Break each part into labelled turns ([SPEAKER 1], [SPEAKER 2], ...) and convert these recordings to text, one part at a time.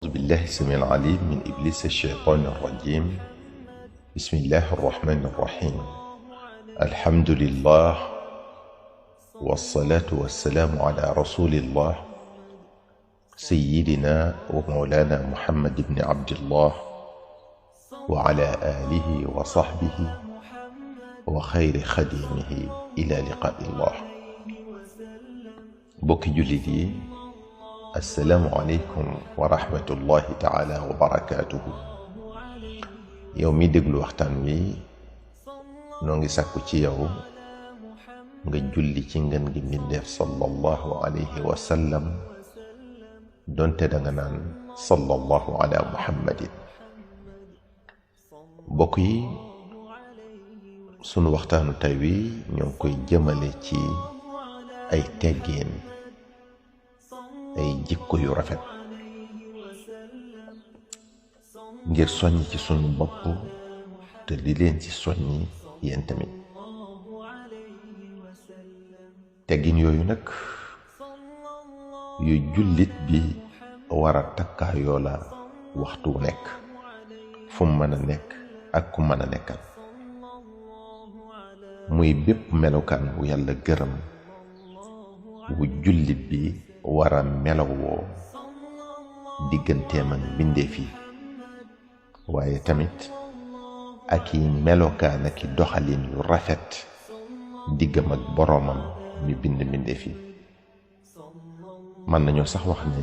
[SPEAKER 1] أعوذ بالله السميع العليم من إبليس الشيطان الرجيم. بسم الله الرحمن الرحيم. الحمد لله والصلاة والسلام على رسول الله سيدنا ومولانا محمد بن عبد الله وعلى آله وصحبه وخير خديمه إلى لقاء الله. بوكي جلدي، السلام عليكم ورحمة الله تعالى وبركاته. يومي دغلو waxtaan wi noo ngi sàkku ci yow nga julli ci ngeen gi mbindeef sallallahu alayhi wa sallam, donte danga naan sallallahu ala muhammadin. mbokk yi, sunu waxtaanu tey wi ñoo ngi koy jëmale ci ay teggin, ay jikko yu rafet, ngir soññ ci sunu bopp te di leen ci soññi yéen tamit. teggin yooyu nag yu jullit bi war a takkaayoo la waxtu wu nekk, fu mu mën a nekk ak ku mën a nekkal. muy bépp melokaan bu yàlla gërëm wu jullit bi war a melowoo digganteem ak mbindeef yi, waaye tamit ak i melokaan ak i doxalin yu rafet diggam ak boroomam mi bind mbindeef yi. mën nañoo sax wax ne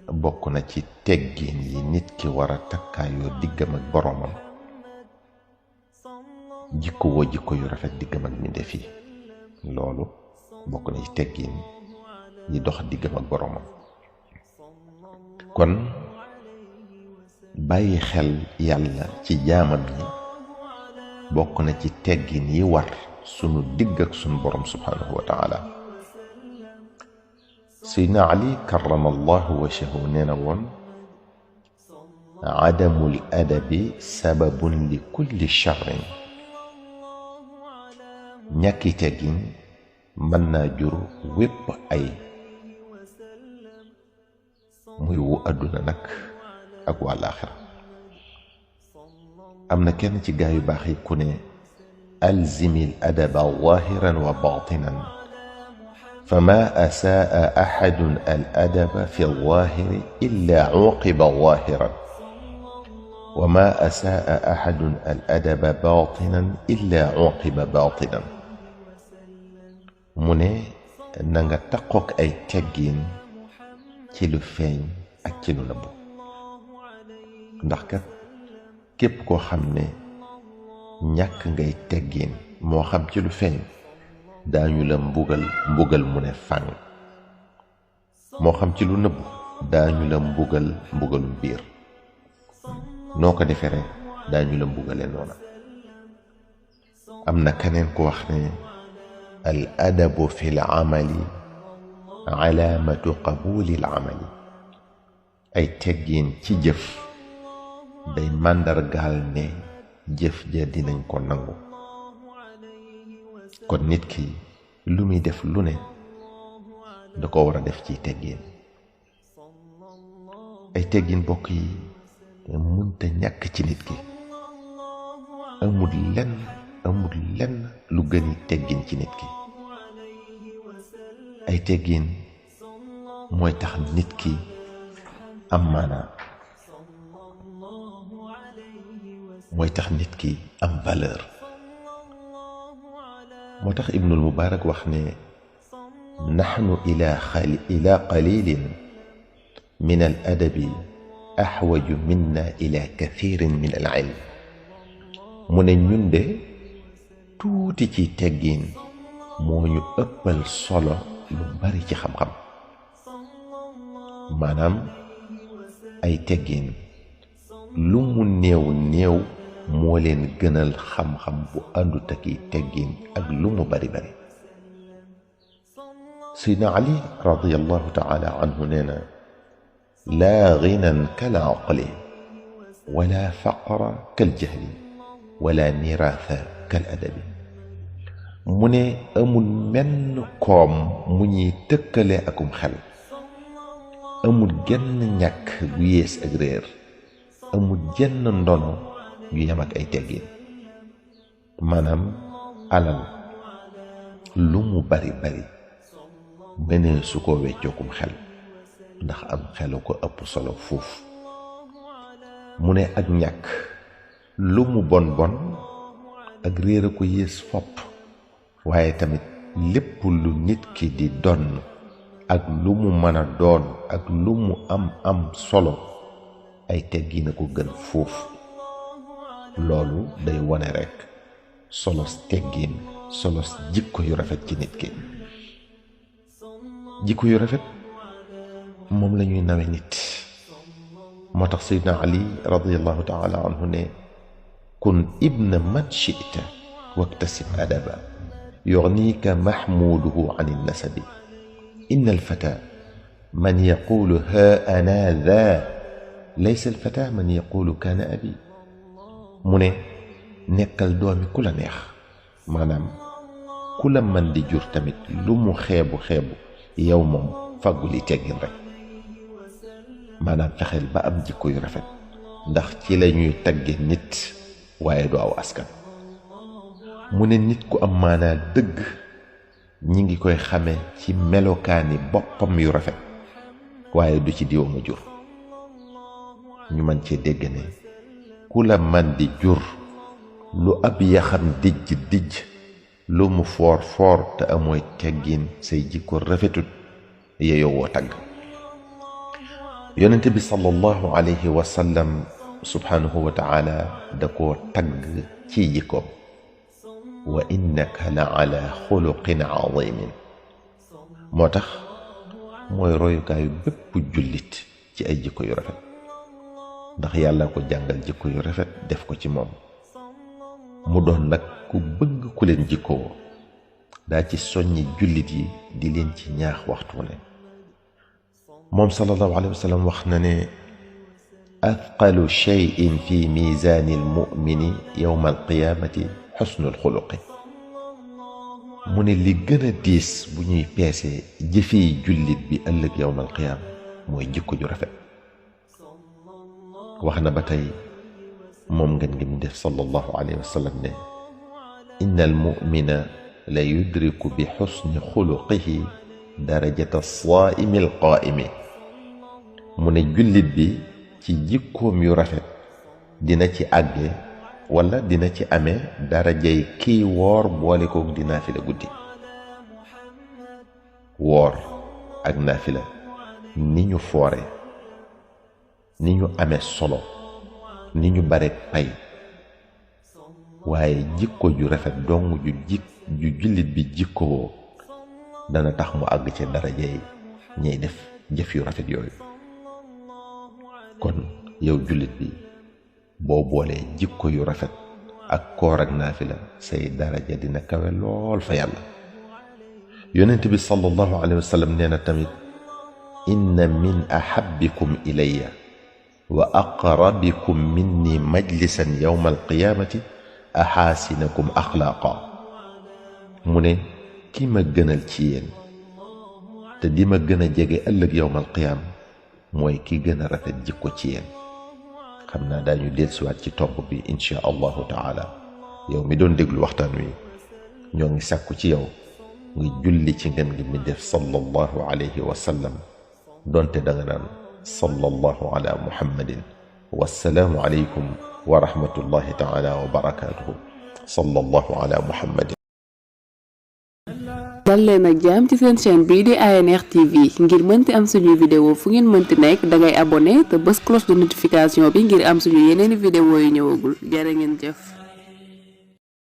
[SPEAKER 1] bokk na ci teggin yi nit ki war a takkaayoo diggam ak boroomam jikko woo jikko yu rafet diggam ak mbindeef yi. loolu bokk na ci teggin yi dox diggam ak boroomam. kon bàyyi xel yàlla ci jaamam yi bokk na ci teggin yi war sunu digg ak sunu borom subhanahu wa taala. Seydina Ali karamallahu wajhahu nee na woon, adamul adabi sababun li kulli charrin. ñàkki teggin mën naa jur wépp ay, muy wu àdduna nag ak waa laaxira. am na kenn ci gaa yu baax yi ku ne, alzimil adaba zahiran wa batinan fama asaa ahadun al adaba fi zahiri illa uqiba zahiran wa ma asaa ahadun al adaba batinan illa uqiba batinan. mu ne na nga taqook ay teggin ci lu feeñ ak ci lu nëbbu, ndax kat képp koo xam ne ñàkk ngay teggin moo xam ci lu feeñ, daañu la mbugal mu ne fàng, moo xam ci lu nëbbu daañu la mbugalum biir. noo ko defee rek daañu la mbugale noona. am na keneen ku wax ne, al adabu fi l amali alaamatu qabuli l amali. ay teggin ci jëf day màndargaal ne jëf ja dinañ ko nangu. kon nit ki lu muy def lu ne da ko war a def ci teggin. ay teggin bokk yi mënta ñàkk ci nit ki. amul lenn lu gëni teggin ci nit ki. ay teggin mooy tax nit ki am maanaa, mooy tax nit ki am valeur. moo tax Ibnul Mubaarak wax ne, naxnu ila qalilin min al adabi axwaju minna ila kathirin min al ilm. mu ne ñun de tuuti ci teggin moo ñu ëppal solo lu bari ci xam-xam. maanaam ay teggin lu mu néew moo leen gënal xam-xam bu àndut ak i teggin ak lu mu bari bari. Seydina Ali radiyallahu taala anhu nee na, laa ginan kal aqli wala faqra kal jahli wala miraatha kal adabi. mu ne amul menn koom mu ñuy tëkkale akum xel, amul genn ñàkk gu yées ak réer amul jenn ndono yu yam ak ay teggin maanaam alal lu mu bari bari mënee su ko weccookum xel ndax am xelu ko ëpp solo foofu mu ne ak ñàkk lu mu bon bon ak réer a ko yées fopp waaye tamit lépp lu nit ki di donn ak lu mu mën a doon ak lu mu am solo ay teggin a ko gën foofu loolu day wone rekk solos teggin solos jikko yu rafet ci nit ki jikko yu rafet moom lañuy nawe nit moo tax Seydina Ali radiyallahu taala anhu ne kun ibna man shi'ta waktasib adaba yugnika mahmuduhu an nasabi inna alfata man yaqulu ha ana dha laysa alfata man yaqulu kana abi mu ne nekkal doomi ku la neex maanaam ku la man di jur tamit lu mu xeebu yow moom fàgguli teggin rek maanaam fexeel ba am jikko yu rafet ndax ci la ñuy tagge nit waaye du aw askan mu ne nit ku am maanaa dëgg ñi ngi koy xame ci melokaani boppam yu rafet waaye du ci diw ma jur ñu man cee dégg ne ku la man di jur lu ab yaxam dijj lu mu foor te amooy teggin say jikko rafetut yeyoo woo tagg yonente bi sallallahu alayhi wa sallam subhanahu wa taala da koo tagg ci jikkoom wa innaka la ala xuluqin azimin moo tax mooy royukaayu bépp jullit ci ay jikko yu rafet ndax yàlla ko jàngal jikko yu rafet def ko ci moom mu doon nag ku bëgg ku leen jikkoo daa ci soññi jullit yi di leen ci ñaax waxtu ne moom sallallahu alayhi wa sallam wax na ne athqalu shay'in fi mizaani almu'mini yawma alqiyaamati xusnul xuluqi mu ne li gën a diis bu ñuy peesee jëfi jullit bi ëllëg yawma alqiyaama mooy jikko ju rafet wax na ba tey moom ngeen ngi mu def sallallahu alayhi wa sallam ne inna almu'mina la yudriku bi xusni xuluqihi darajata as-saa'imi al-qaa'imi mu ne jullit bi ci jikkoom yu rafet dina ci àgge wala dina ci amee darajay kiy woor boole koog di naafila guddi woor ak naafila ni ñu foore ni ñu amee solo ni ñu bare pay waaye jikko ju rafet dong ju jullit bi jikkowoo dana tax mu àgg ci darajay ñey def jëf yu rafet yooyu kon yow jullit bi boo boolee jikko yu rafet ak koor ak naafila say daraja dina kawe lool fa yàlla yonent bi sallallahu alayhi wa sallam nee na tamit inna min ahabbikum ilayya wa aqrabikum minni majlisan yawma alqiyaamati axaasinakum axlaaqa mu ne ki ma gënal ci yéen te di ma gën a jege ëllëg yawma alqiyaam mooy ki gën a rafet jikko ci yéen xam naa daañu dellusiwaat ci tomb bi insha allahu taala yow mi doon déglu waxtaan wi ñoo ngi sàkku ci yow nga julli ci ngeen gi mi def sallallahu alayhi wa sallam donte da nga naan sallallahu ala muhammadin wassalaamu alaykum wa rahmatullahi taala wa barakaatuhu sallallahu ala muhammadin
[SPEAKER 2] dal leen ak jàmm ci seen chaîne bii di ANR TV ngir mënti am suñuy vidéo fu ngeen mënti nekk dangay abonné te bës cloche de notification bi ngir am suñu yeneeni vidéo yu ñëwagul jërë ngeen jëf